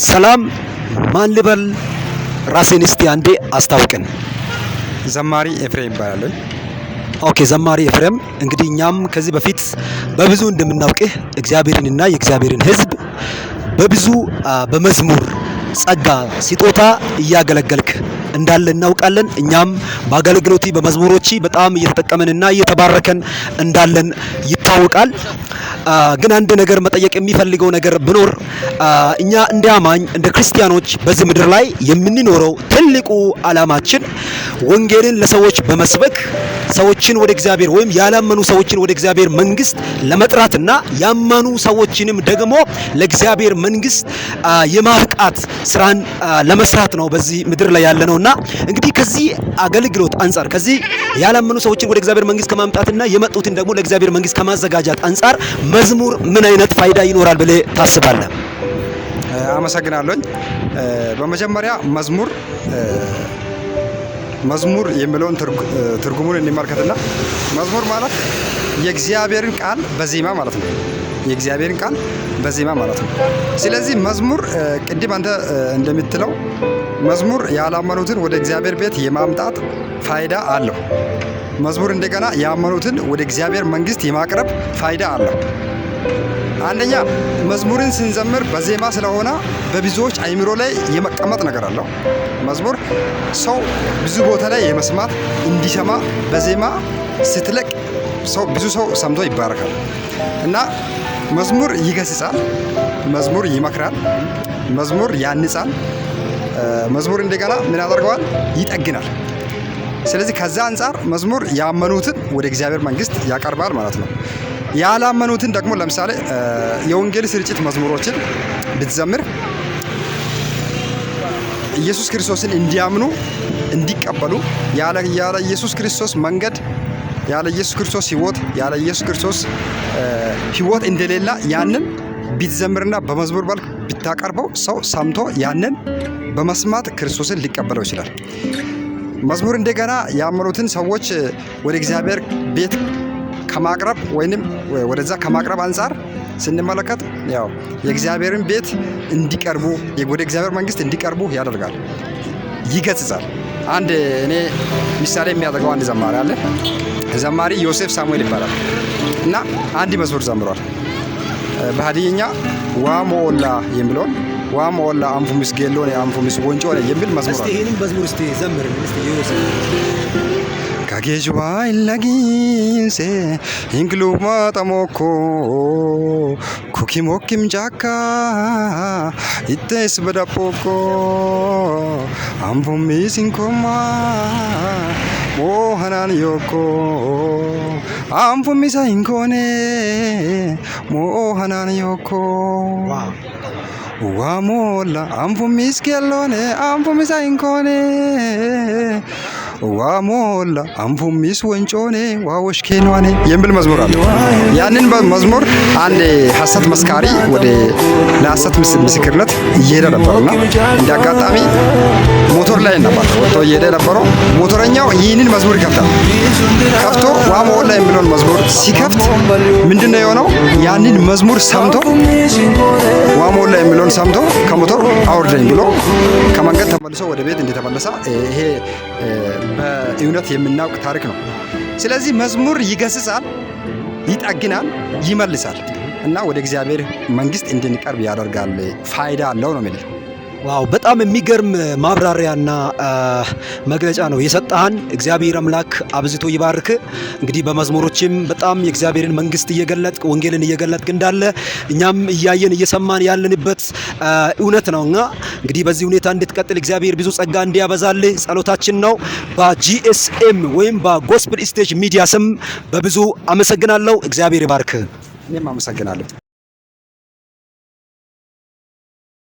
ሰላም፣ ማን ልበል? ራስህን እስቲ አንዴ አስታውቀን። ዘማሪ ኤፍሬም ይባላል። Okay፣ ዘማሪ ኤፍሬም፣ እንግዲህ እኛም ከዚህ በፊት በብዙ እንደምናውቅህ እግዚአብሔርንና የእግዚአብሔርን ሕዝብ በብዙ በመዝሙር ጸጋ ስጦታ እያገለገልክ እንዳለ እናውቃለን። እኛም በአገልግሎት በመዝሙሮች በጣም እየተጠቀመንና እየተባረከን እንዳለን ይታወቃል። ግን አንድ ነገር መጠየቅ የሚፈልገው ነገር ብኖር፣ እኛ እንደ አማኝ፣ እንደ ክርስቲያኖች በዚህ ምድር ላይ የምንኖረው ትልቁ ዓላማችን ወንጌልን ለሰዎች በመስበክ ሰዎችን ወደ እግዚአብሔር ወይም ያላመኑ ሰዎችን ወደ እግዚአብሔር መንግስት ለመጥራትና ያመኑ ሰዎችንም ደግሞ ለእግዚአብሔር መንግስት የማብቃት ስራን ለመስራት ነው በዚህ ምድር ላይ ያለነውና፣ እንግዲህ ከዚህ አገልግሎት አንጻር፣ ከዚህ ያላመኑ ሰዎችን ወደ እግዚአብሔር መንግስት ከማምጣትና የመጡትን ደግሞ ለእግዚአብሔር መንግስት ከማዘጋጃት አንጻር መዝሙር ምን አይነት ፋይዳ ይኖራል ብለህ ታስባለህ? አመሰግናለሁኝ። በመጀመሪያ መዝሙር የሚለውን ትርጉሙን እንመልከትና መዝሙር ማለት የእግዚአብሔርን ቃል በዜማ ማለት ነው። የእግዚአብሔርን ቃል በዜማ ማለት ነው። ስለዚህ መዝሙር ቅድም አንተ እንደምትለው መዝሙር ያላመኑትን ወደ እግዚአብሔር ቤት የማምጣት ፋይዳ አለው። መዝሙር እንደገና ያመኑትን ወደ እግዚአብሔር መንግስት የማቅረብ ፋይዳ አለው። አንደኛ መዝሙርን ስንዘምር በዜማ ስለሆነ በብዙዎች አይምሮ ላይ የመቀመጥ ነገር አለው። መዝሙር ሰው ብዙ ቦታ ላይ የመስማት፣ እንዲሰማ በዜማ ስትለቅ ሰው ብዙ ሰው ሰምቶ ይባረካል። እና መዝሙር ይገስጻል፣ መዝሙር ይመክራል፣ መዝሙር ያንጻል። መዝሙር እንደገና ምን ያደርገዋል? ይጠግናል። ስለዚህ ከዛ አንጻር መዝሙር ያመኑትን ወደ እግዚአብሔር መንግስት ያቀርባል ማለት ነው። ያላመኑትን ደግሞ ለምሳሌ የወንጌል ስርጭት መዝሙሮችን ብትዘምር ኢየሱስ ክርስቶስን እንዲያምኑ፣ እንዲቀበሉ፣ ያለ ኢየሱስ ክርስቶስ መንገድ፣ ያለ ኢየሱስ ክርስቶስ ህይወት፣ ያለ ኢየሱስ ክርስቶስ ህይወት እንደሌለ ያንን ቢትዘምርና በመዝሙር መልክ ብታቀርበው ሰው ሰምቶ ያንን በመስማት ክርስቶስን ሊቀበለው ይችላል። መዝሙር እንደገና ያመኑትን ሰዎች ወደ እግዚአብሔር ቤት ከማቅረብ ወይንም ወደዛ ከማቅረብ አንጻር ስንመለከት ያው የእግዚአብሔርን ቤት እንዲቀርቡ፣ ወደ እግዚአብሔር መንግስት እንዲቀርቡ ያደርጋል፣ ይገስጻል። አንድ እኔ ምሳሌ የሚያደርገው አንድ ዘማሪ አለ። ዘማሪ ዮሴፍ ሳሙኤል ይባላል እና አንድ መዝሙር ዘምሯል። በሀዲይኛ ዋሞላ የሚለውን፣ ዋሞላ አንፉሚስ ጌሎኔ አንፉሚስ ወንጮኔ የሚል መዝሙር እስቲ አለ። ይሄንን መዝሙር እስቲ ዘምር እስቲ የዮሴፍ። Kagejuwa illaginse ingluma tamoko kukimokim jaka ittes badapoko amfumisin koma mohanan yoko amfumisa inkone mohanan yoko ዋሞላ አንፉሚስ ኬሎኔ አንፉሚሳ ኢንኮኔ ዋሞላ አንፉሚስ ወንጮኔ ዋወሽ ኬኗኔ የሚል መዝሙር አለ። ያንን መዝሙር አንድ ሐሰት መስካሪ ወደ ለሐሰት ምስክርነት እየሄደ ነበርና እንደ አጋጣሚ ሞተር ላይ ነበር ወጥቶ እየሄደ ነበረው። ሞተረኛው ይህንን መዝሙር ይከፍታል። ከፍቶ ዋሞላ የሚለውን መዝሙር ሲከፍት ምንድነው የሆነው? ያንን መዝሙር ሰምቶ፣ ዋሞላ የሚለውን ሰምቶ ከሞተር አውርደኝ ብሎ ከመንገድ ተመልሶ ወደ ቤት እንደተመለሰ ይሄ በእውነት የምናውቅ ታሪክ ነው። ስለዚህ መዝሙር ይገስጻል፣ ይጠግናል፣ ይመልሳል እና ወደ እግዚአብሔር መንግስት እንድንቀርብ ያደርጋል። ፋይዳ አለው ነው የሚለው። Wow፣ በጣም የሚገርም ማብራሪያና መግለጫ ነው የሰጠሃን። እግዚአብሔር አምላክ አብዝቶ ይባርክ። እንግዲህ በመዝሙሮችም በጣም የእግዚአብሔርን መንግስት እየገለጥክ፣ ወንጌልን እየገለጥክ እንዳለ እኛም እያየን እየሰማን ያለንበት እውነት ነውና፣ እንግዲህ በዚህ ሁኔታ እንድትቀጥል፣ እግዚአብሔር ብዙ ጸጋ እንዲያበዛልህ ጸሎታችን ነው። በ GSM ወይም በ Gospel Stage Media ስም በብዙ አመሰግናለሁ። እግዚአብሔር ይባርክ። እኔም አመሰግናለሁ።